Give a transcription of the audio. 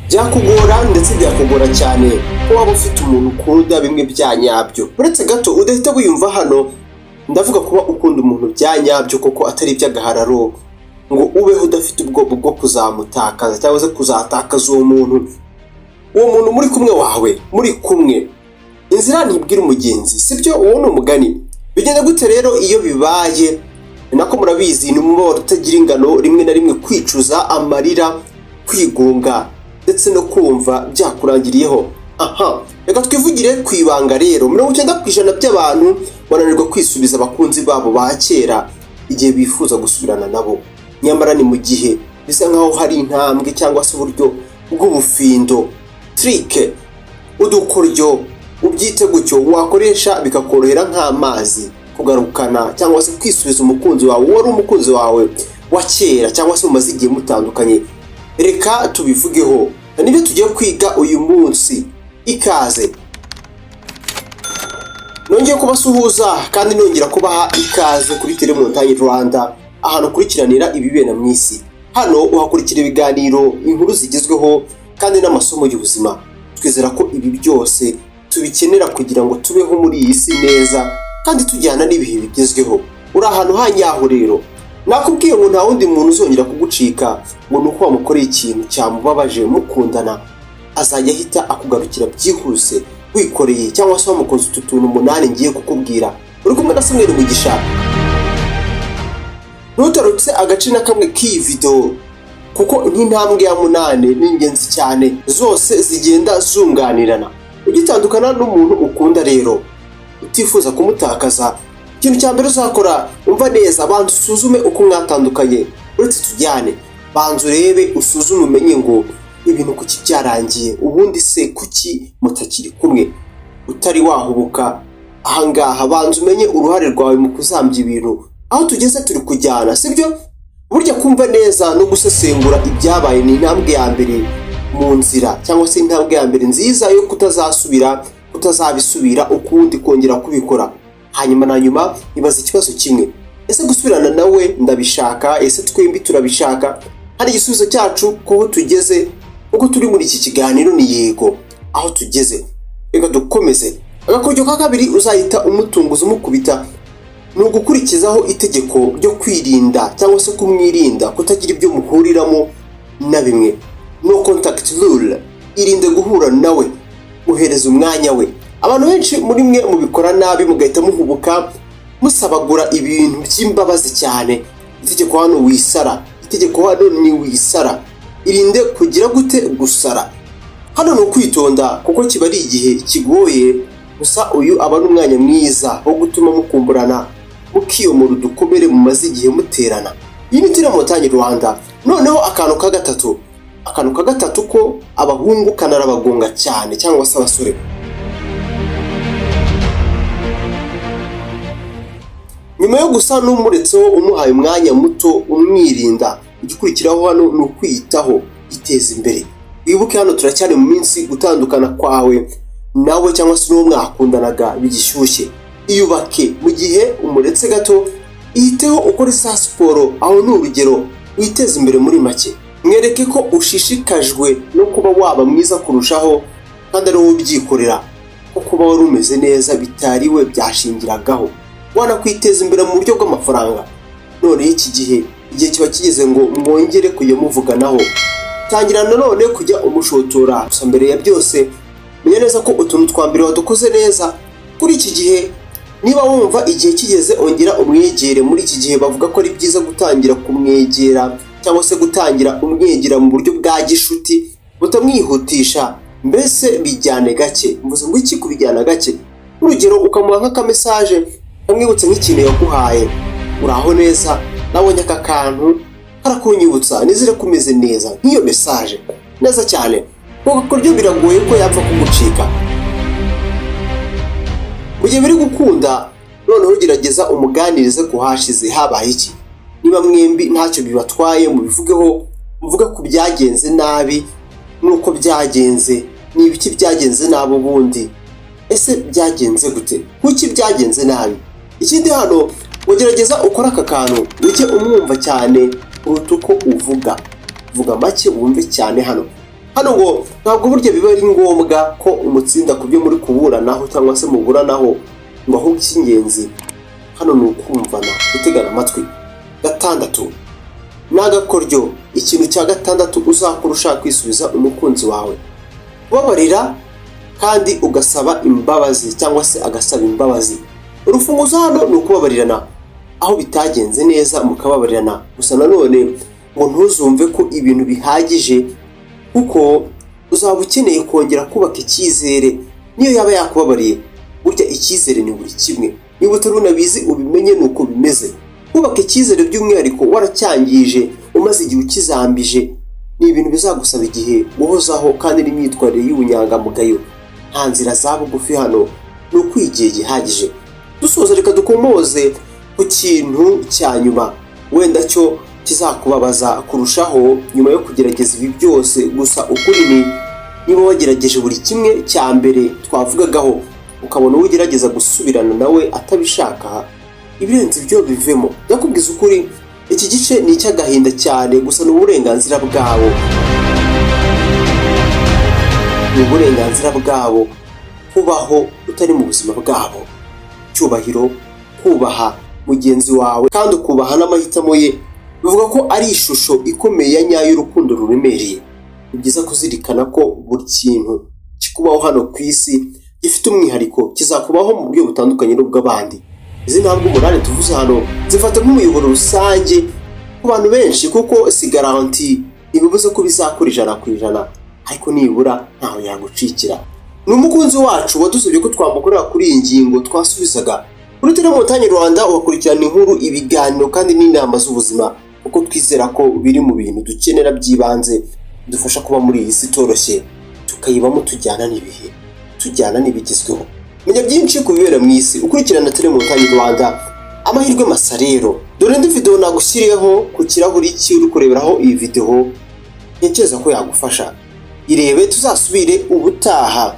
Byakugora, ndetse byakugora cyane ko waba ufite umuntu ukunda bimwe bya nyabyo. Uretse gato udahita wiyumva hano, ndavuga kuba ukunda umuntu bya nyabyo koko, atari iby'agahararo, ngo ubeho udafite ubwoba bwo kuzamutakaza cyangwa se kuzatakaza uwo muntu, uwo muntu muri kumwe wawe muri kumwe. Inzira ntibwira umugenzi, sibyo? Uwo ni umugani. Bigenda gute rero iyo bibaye? Nako murabizi, ni umubabaro utagira ingano, rimwe na rimwe kwicuza, amarira, kwigunga ndetse no kumva byakurangiriyeho. Aha reka twivugire ku ibanga rero: 90% by'abantu bananirwa kwisubiza abakunzi babo ba kera igihe bifuza gusubirana nabo. Nyamara ni mu gihe bisa nkaho hari intambwe cyangwa se uburyo bw'ubufindo, trick, udukoryo, ubyite gutyo, wakoresha bikakorohera nk'amazi kugarukana cyangwa se kwisubiza umukunzi wawe wari umukunzi wawe wa kera cyangwa se mumaze igihe mutandukanye. Reka tubivugeho, nibyo tugiye kwiga uyu munsi. Ikaze, nongeye kubasuhuza kandi nongera kubaha ikaze kuri Telemontagne Rwanda, ahantu ukurikiranira ibibera mu isi. Hano uhakurikira ibiganiro, inkuru zigezweho kandi n'amasomo y'ubuzima. Twizera ko ibi byose tubikenera kugira ngo tubeho muri iyi si neza kandi tujyana n'ibihe bigezweho. Uri ahantu hanyaho rero. Nakubwiye ngo nta wundi muntu uzongera kugucika ngo ni uko wamukoreye ikintu cyamubabaje mukundana. Azajya ahita akugarukira byihuse wikoreye cyangwa se wamukoze utu tuntu umunani ngiye kukubwira. Uri kumwe na Samuel Mugisha. Ntutarutse agace na kamwe k'iyi video, kuko nk'intambwe ya munani ni ingenzi cyane, zose zigenda zunganirana. Ugitandukana n'umuntu ukunda rero, utifuza kumutakaza, ikintu cya mbere uzakora, umva neza, banza usuzume uko mwatandukanye. Uretse tujyane, banza urebe, usuzume, umenye ngo ibintu kuki byarangiye, ubundi se kuki mutakiri kumwe? Utari wahubuka ahangaha, banza umenye uruhare rwawe mu kuzambya ibintu. Aho tugeze turi kujyana, sibyo? Burya kumva neza no gusesengura ibyabaye ni intambwe ya mbere mu nzira, cyangwa se intambwe ya mbere nziza yo kutazasubira, kutazabisubira ukundi, kongera kubikora. Hanyuma na nyuma, ibaza ikibazo kimwe: ese gusubirana nawe ndabishaka? Ese twembi turabishaka? Hari igisubizo cyacu kuho tugeze, kuko turi muri iki kiganiro, ni yego. Aho tugeze, reka dukomeze. Agakoryo ka kabiri uzahita umutunguza, umukubita, ni ugukurikizaho itegeko ryo kwirinda cyangwa se kumwirinda, kutagira ibyo muhuriramo na bimwe, no contact rule. Irinde guhura nawe, muhereza umwanya we. Abantu benshi muri mwe mubikora nabi, mugahita muhubuka musabagura ibintu by'imbabazi cyane. Itegeko hano, wisara. Itegeko hano ni wisara. Irinde kugira gute? Gusara. Hano ni ukwitonda, kuko kiba ari igihe kigoye. Gusa uyu aba ari umwanya mwiza wo gutuma mukumburana, mukiyomora udukomere mumaze igihe muterana. Iyi ni Telemontagne Rwanda. Noneho akantu ka gatatu, akantu ka gatatu ko abahungu kanarabagonga cyane, cyangwa se abasore. Nyuma yo gusa n'umuretseho, umuhaye umwanya muto, umwirinda, igikurikiraho hano ni ukwiyitaho, iteza imbere. Wibuke hano turacyari mu minsi gutandukana kwawe nawe cyangwa se n'uwo mwakundanaga bigishyushye. Iyubake mu gihe umuretse gato, ihiteho, ukore za siporo, aho ni urugero, witeze imbere muri make. Mwereke ko ushishikajwe no kuba waba mwiza kurushaho, kandi ari wowe ubyikorera, ko kuba wari umeze neza bitari we byashingiragaho. Wanakwiteza imbere mu buryo bw'amafaranga. Noneho iki gihe, igihe kiba kigeze ngo mwongere kujya muvuganaho. Tangira nanone kujya umushotora. Gusa mbere ya byose, menya neza ko utuntu twa mbere wadukoze neza. Kuri iki gihe, niba wumva igihe kigeze, ongera umwegere. Muri iki gihe bavuga ko ari byiza gutangira kumwegera cyangwa se gutangira umwegera mu buryo bwa gishuti, butamwihutisha, mbese bijyane gake. Mvuze ngo iki? Kubijyana gake, urugero ukamuha nk'akamessage kamwibutsa nk'ikintu yaguhaye: "Uraho neza, nabonye aka kantu karakunyibutsa, nizere ko umeze neza." Nk'iyo message neza cyane, kuko kuryo biragoye ko yapfa kugucika. Mu gihe biri gukunda, noneho gerageza umuganirize ku hashize. Habaye iki? Niba mwembi ntacyo bibatwaye, mubivugeho, muvuge ku byagenze nabi n'uko byagenze. Ni ibiki byagenze nabi ubundi? Ese byagenze gute? Kuki byagenze nabi? Ikindi hano, ugerageza ukore aka kantu: ujye umwumva cyane kuruta uko uvuga. Vuga make, wumve cyane. Hano Hano ngo ntabwo burya biba ari ngombwa ko umutsinda ku byo muri kuburanaho cyangwa se muburanaho, ngo ahubwo icy'ingenzi hano ni ukumvana, gutegana amatwi. Gatandatu ni agakoryo. Ikintu cya gatandatu uzakora ushaka kwisubiza umukunzi wawe: kubabarira kandi ugasaba imbabazi, cyangwa se agasaba imbabazi. Urufunguzo hano ni ukubabarirana, aho bitagenze neza mukababarirana. Gusa nanone ngo ntuzumve ko ibintu bihagije, kuko uzaba ukeneye kongera kubaka icyizere. Niyo yaba yakubabariye, burya icyizere ni buri kimwe. Niba utari unabizi, ubimenye, ni uko bimeze. Kubaka icyizere, by'umwihariko waracyangije, umaze igihe ukizambije, ni ibintu bizagusaba igihe, guhozaho kandi n'imyitwarire y'ubunyangamugayo. Nta nzira za bugufi hano, ni ukwiha igihe gihagije. Dusoza, reka dukomoze ku kintu cya nyuma wenda cyo kizakubabaza kurushaho nyuma yo kugerageza ibi byose. Gusa ukuri ni, niba wagerageje buri kimwe cya mbere twavugagaho, ukabona uwo ugerageza gusubirana nawe atabishaka, ibirenze ibyo bivemo. Ndakubwiza ukuri, iki gice ni icy'agahinda cyane. Gusa ni uburenganzira bwabo, ni uburenganzira bwabo kubaho utari mu buzima bwabo. Cyubahiro, kubaha mugenzi wawe kandi ukubaha n'amahitamo ye, bivuga ko ari ishusho ikomeye ya nyayo y'urukundo ruremereye. Ni byiza kuzirikana ko buri kintu kikubaho hano ku isi gifite umwihariko, kizakubaho mu buryo butandukanye n'ubw'abandi. Izi ntambwe 8 tuvuze hano zifata nk'umuyoboro rusange ku bantu benshi, kuko si garantie, ntibibuze ko bizakora 100%, ariko nibura ntaho yagucikira. Ni umukunzi wacu wadusabye ko twamukorera kuri iyi ngingo twasubizaga. Kuri Telemontagne Rwanda uhakurikirana inkuru, ibiganiro kandi n'inama z'ubuzima, kuko twizera ko biri mu bintu dukenera by'ibanze bidufasha kuba muri iyi si itoroshye, tukayibamo tujyana n'ibihe, tujyana n'ibigezweho. Menya byinshi ku bibera mu isi ukurikirana Telemontagne Rwanda. Amahirwe masa rero, dore indi video nagushyiriyeho ku kirahuri uri kureberaho iyi video, ntekereza ko yagufasha. Irebe, tuzasubire ubutaha.